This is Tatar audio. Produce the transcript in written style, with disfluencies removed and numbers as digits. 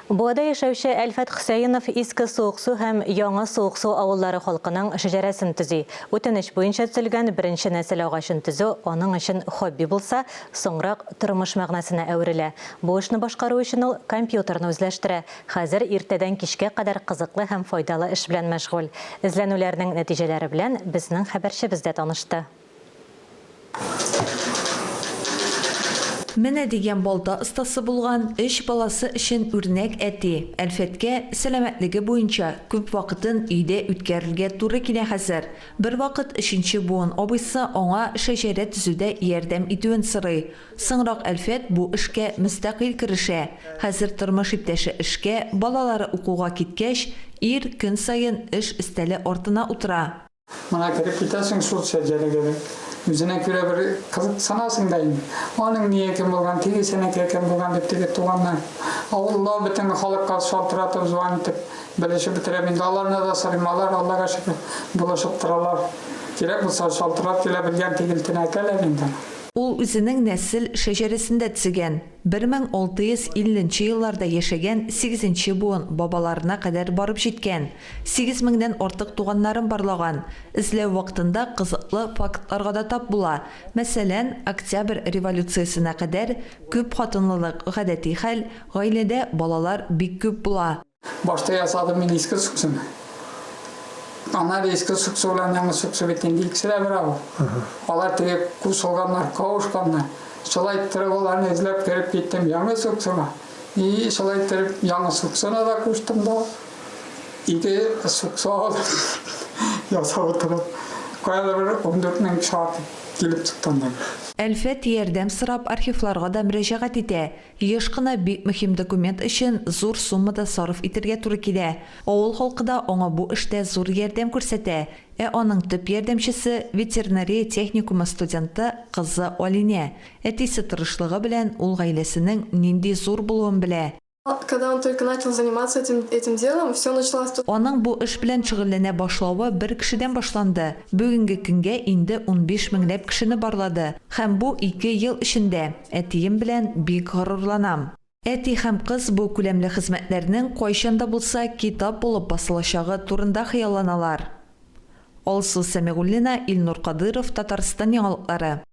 Буада яшәүче Әлфәт Хөсәенов Иске Суыксу һәм Яңа Суыксу авыллары халкының шәҗәрәсен төзи. Үтенеч буенча төзелгән беренче нәсел агачын төзү аның өчен хобби булса, соңрак тормыш мәгънәсенә әверелә. Бу эшне башкару өчен ул компьютерны үзләштерә. Хәзер иртәдән кичкә кадәр кызыклы һәм файдалы эш белән мәшгуль. Эзләнүләрнең нәтиҗәләре белән безнең хәбәрчебез дә танышты. Менә дигән балта остасы булган, өч баласы өчен үрнәк әти. Әлфәткә, сәламәтлеге буенча, күп вакытын өйдә үткәрергә туры килә хәзер. Бервакыт өченче буын абыйсы аңа шәҗәрә төзүдә ярдәм итүен сорый. Соңрак Әлфәт бу эшкә мөстәкыйль керешә. Хәзер тормыш иптәше эшкә, балалары укуга киткәч, ир көн саен эш өстәле артына утыра. Менә кереп китәсең шул шәҗәрәгә дә. Үзенә күрә бер кызыксынасың да инде. Аның ние кем булган, тегесенеке кем булган дип теге туганнар. Авылда бөтен халыкка шалтыратып, звонить итеп белешеп бетерәм инде. Аларны да сорыйм, алар, Аллага шөкер, булышып торалар. Кирәк булса шалтырат, килә белгән тигел тенәкәләр инде. Ул үзенең нәсел шәҗәрәсен дә төзегән. 1650 нче елларда яшәгән сигезенче буын бабаларына кадәр барып җиткән. Сигез меңнән артык туганнарын барлаган. Эзләү вакытында кызыклы фактларга да тап була. Мәсәлән, Октябрь революциясенә кадәр күп хатынлылык гадәти хәл, гаиләдә балалар бик күп була. Башта ясадым мин иске суксыны. Аннары иске суксы белән яңа суксы бит инде икесе дә бер авыл. Алар теге кушылганнар, кавышканнар. Шулай иттереп аларны эзләп кереп киттем яңа суксыга. И шулай иттереп яңа суксына да куштым да. Ике суксы алдым. Ясап утырып. Каядыр бер 14 мең кеше килеп чыкты аннан. Әлфәт ярдәм сорап архивларга да мөрәҗәгать итә. Еш кына бик мөһим документ өчен зур сумма да сарыф итергә туры килә. Авыл халкы да аңа бу эштә зур ярдәм күрсәтә. Ә аның төп ярдәмчесе, ветеринария техникумы студенты кызы Алинә. Әтисе тырышлыгы белән ул гаиләсенең нинди зур булуын белә. Когда он только начал заниматься этим этим делом, все началось. Аның бу эш белән шөгыльләнә башлавы бер кешедән башланды. Бүгенге көнгә инде 15 меңләп кешене барлады. Һәм бу ике ел эчендә. Әтием белән бик горурланам. Әти һәм кыз бу күләмле хезмәтләрнең кайчан да булса китап булып басылачагы турында хыялланалар. Алсу Сәмигуллина, Илнур Кадыйров, Татарстан яңалыклары.